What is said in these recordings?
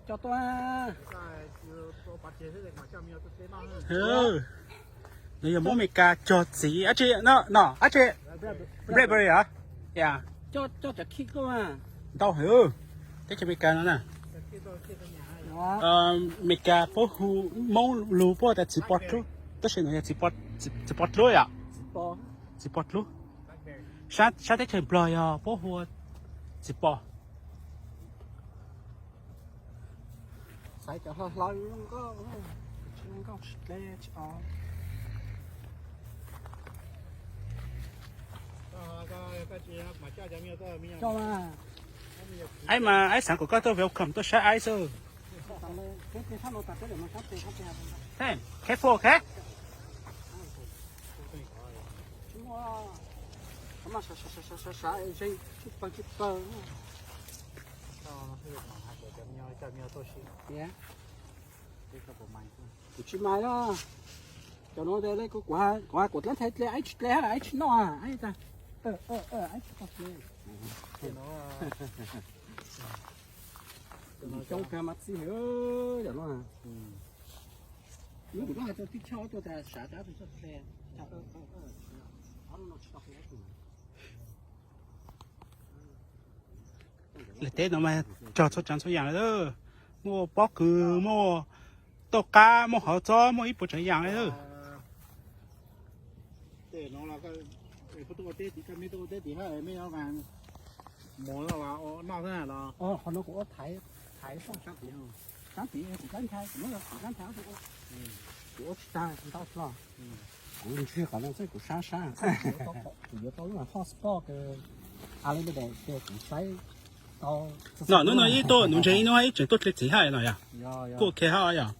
Coj tuaj. Nws yog Hmoob Amelikas cog txiv dab tsi no, no dab tsi? Blackberry hos? Ya. Coj cov khib tuaj. Ntau heev teb chaws Amelikas no na. Amelikas puab hu, Hmoob lug puab tas txiv pos dlub, tab sis no yog txiv pos dlub yom. Txiv pos dlub. Sab teb chaws Nplog yog puab hu ua txiv pos. Xaiv cov hlau hlau zoo nkauj, zoo nkauj tsis dleb tsis o. Coj mas. Aib mas aib xaav kom koj tuaj welcome tuaj saib aib xwb. Careful, ok? Kuv tsis mais na. Cov nuav kuv, kuv has kuv dlaab thaiv dle, aib tsis dle hab aib tsis noj, aib tas, aib tsis tau dle. Coob kag mas txij heev cov nuav. Lub kuv noj has rua tib choj tuaj tas sav tab tug txoj dle. Lawv teb no mas cog txhua tsav txhua yaam lawm. Muaj pob kws, muaj tauj qab, muaj hauv txob, muaj ib puas tsav yaam li. Qhov no kuv ua thaiv, thaiv sab tid, kuv dlaab ntshai, kuv muab kuv dlaab ntshai, kuv ua tsis tag ntau hlo. Kuv ntsig qhov no xwb kuv sab sab, kuv yuav tau lub hotspot kws unlimited ces kuv saib tau. No hnub no ib tuaj nuv ntses ib hnub ib tseem tuaj dle txiv hab no yog. Kuj ok hab yog.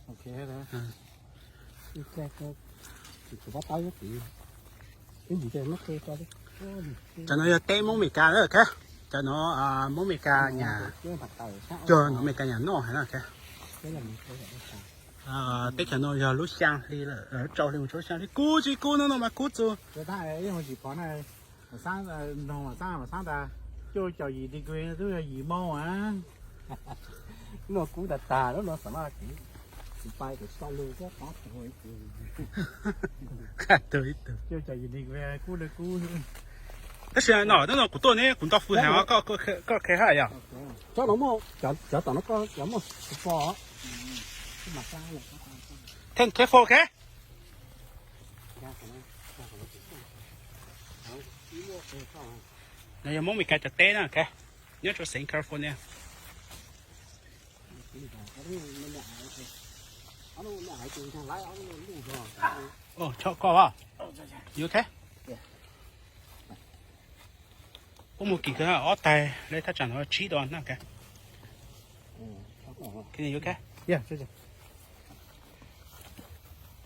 Cov no yog teb Moob Amelikas lawm, cov no Moob Amelikas nyam, cog Moob Amelikas nyam noj hab no. Teb chaws no yog lub xyaa hli lawm, rau hli mus rau lub xyaa hli, kub tsis kub, hnub no mas kub txug. Noj kub tag tag lub no xam maj kuv tsis pai kuv tsis tau lug. Tab sis no hnub no kuv tuaj ne kuv nto fwj heev, koj ok hab yog. Cov no muaj, cov tom no koj cov muaj tsis pom. Then careful, ok? No yog Moob Amelikas cov teb na, ok, nyob rau xeev California. Chob koj, you ok? Puab muag kim kawg, ob taig le thaj tsam no tsib dua na, ok. You ok?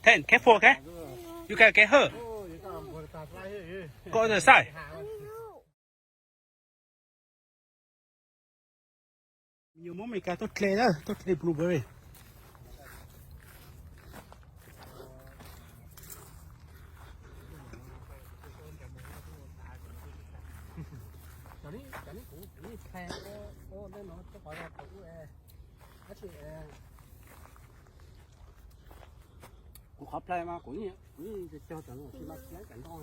Then careful, ok? You can get hurt. Go other side. Yog Moob Amelikas tuaj dle lawm, tuaj dle blueberry. Kuv qhov play mas kuv, kuv cog cov no tsis mas tsis laib cov ntoo.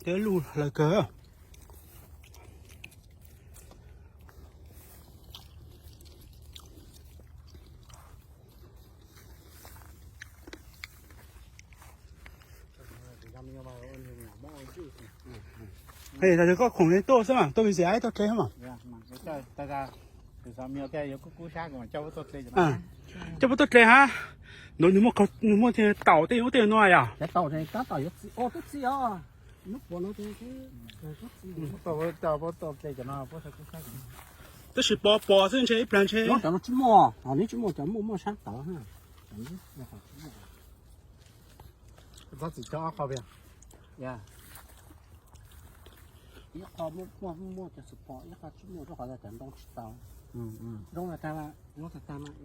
Cov lug hlawv kawg. Koj khoom li tuaj xwb mas tuaj visit aib tuaj dle mas. Coj puab tuaj dle hab. Nws muaj taum tej ub tej no yog. Tab sis pos pos xwb ntshe ib plag ntshe. Cov no tsis muaj, nws tsis muaj, cov muaj muaj sab tod. Txhob txwm cog ob qho. Ib qho muaj muaj cov support, ib qho tsis muaj rau qhov cov ntoo tsis txaus. Zoo tag tag, zoo tag tag mas,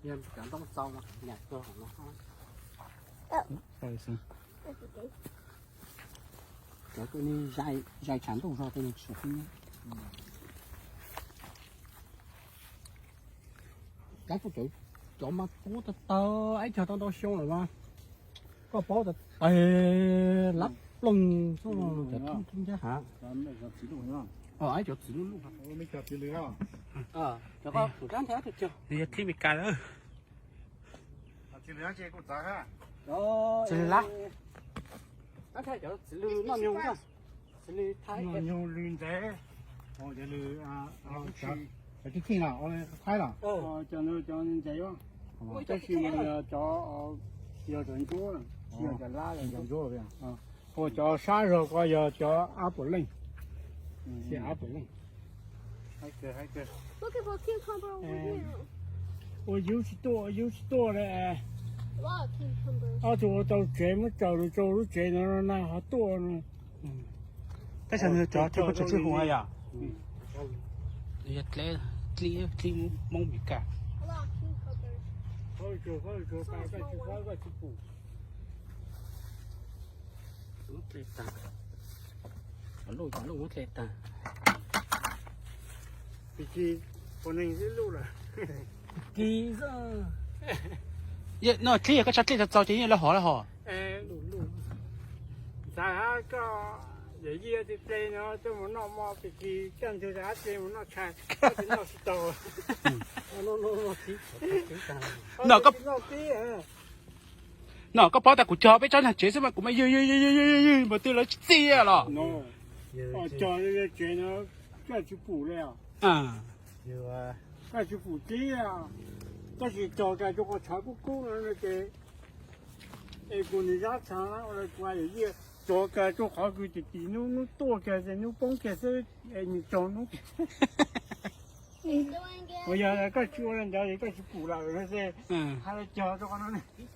yog cov ntoo txaus mas nyam kawg hauv no. Cov koj ne, zais tshav ntuj zog tej no tsis tau. Cov, cov mas puab tag tag, ib cog tau ntau xyoo lawm mas koj paub tas lab ploog xwb, cov tub ncab hav. Ib cov txiv luj luj. Cov txiv Meskas lawm. Txiv lwj lab. Cov txiv lwj noj nyoog, txiv lwj Thaib, noj nyoog lwj ntxaiv. Cov tib txheej los Thaib los? Cov ntxaiv, tab sis mas cov, yog cov ntsuab, tsis yog cov lab, cov ntsuab. Ua cov sab zog ko yog cov ab puas leej, ab puas leej. Ua yub tsis tuaj, ua yub tsis tuaj li. Ob tug ua tau tsev muab tsaws rau lub tsev no na ho tuaj no. Tab sis nws cov tsis hu yom. Yog dlib, dlib Hmoob Meskas. Luj, luj muab dle tag. Pig, pig xwb. No dlib, koj tsa dlib txaus txaus ces yeej lawv hov lawv hov. Ntxhais, koj yawm yij txiv ple no coj mus noj mov, pig kis coj ntug rov qab ple mus noj tshais, koj tsis noj tsis tau. No, no koj paub tas kuv cog peb tsob nyuag tsev xwb mas kuv mas ywg ywg ywg ywg ywg mas twb lawv tsis txia los. Cog tsev no coj tsis pum li. Coj tsis pum tib, tab sis cog tas rau qhov tshav kub kub no ces es kuv nws zab tshav ua kuv yawm yij cog tas rau qhov kws tim tim hnub, hnub tuaj kiag ces hnub poob kiag xwb es nws cog hnub. Uas yog koj tsis ua li ntawd es koj tsis pum lawm no ces hais los cog rau qhov no ne. Tib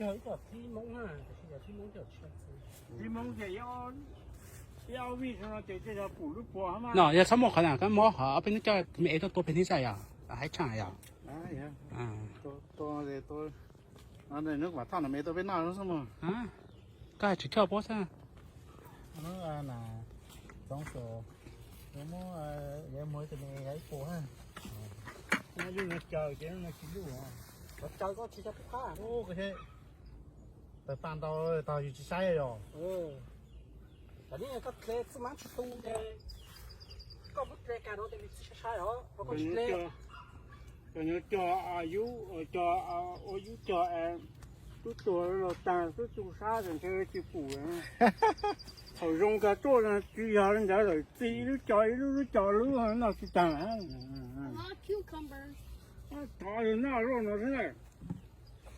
Hmoob ces ib ob vij no ces tej zaum pum lub puas mas. No yog txhob muaj qhov na koj mob ho ob peb hnub coj me es tuaj tua pem hnub xwb yom, haib tshaaj yom. Hnub vam thoj no me tuaj peb noj xwb mas. Koj hais tsis choj puab xwb. Txoov su, muab ib puas. Lub no caws ces lub no tsis luj. Cov caws koj tsis tau pub qab. Tawg paj ntau tog yus tsis saib yom. Tam li koj hle txwj maab tsis tu ces koj muab hle kag no ces nws txi sai sai os, koj tsis hle. Cov nyob cog, cog ua yub cog, tub tuag los tag, tub tu sab ces ntshe tsis pum. Thaum zoo kag tuaj tsis yog li ntawd lawm, txi ib lub cog ib lub, lub cog lub no tsis tag. Thov noj luaj no xwb na.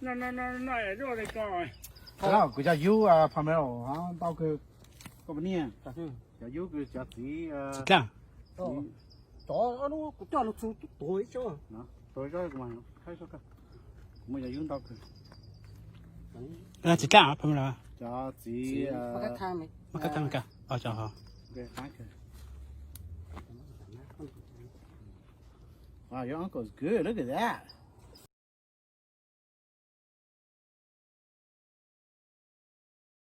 Noj, noj, noj, noj es luaj li ko. Kuv cov yub Pomelo ntau kawg, koj puas niaj? Cov yub kws cov txiv, txiv dlaab. Cov ob hnub kuv coj los txug tuag ib tsob. Tuag ib tsob, kuv muaj cov yub ntau kawg. Txiv dlaab Pomelo. Cov txiv, maj kab thaj, cov, your uncle's good, look at that.